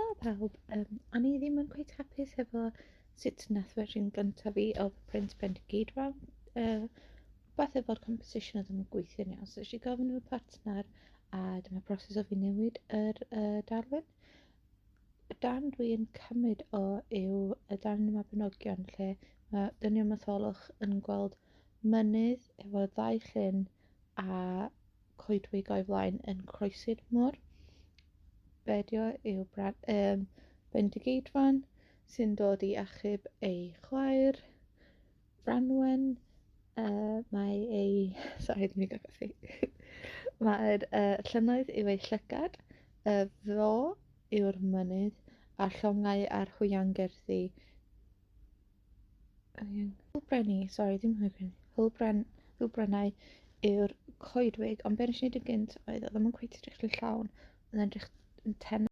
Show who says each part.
Speaker 1: Helo pawb, o'n i ddim yn cweit hapus efo sut nath fersiwn gyntaf fi o print Bendigeidfran. Rhywbeth efo'r composition oedd ddim yn gweithio'n iawn, so nes i gofyn efo partner a dyma proses o fi newid yr darlun. Y darn dwi'n cymryd o yw y darn y Mabinogion lle mae dynion Matholwch yn gweld mynydd efo ddau llyn a coedwig o'i flaen yn croesi'r môr. Be 'di o yw Bendigeidfran sy'n dod i achub ei chwaer Branwen. Mae ei... Sorry, dwi'n mynd i gael coffi. Mae'r llynnoedd yw ei llygad, y fo yw'r mynydd, a'r llongau a'r hwyangerddi. Hwlbrenni, sorry, ddim hwlbrenni. Hwlbrennau yw'r coedwig, ond be nes i wneud yn gynt oedd ddim yn cweit edrych yn llawn, oedd yn edrych yn tenau.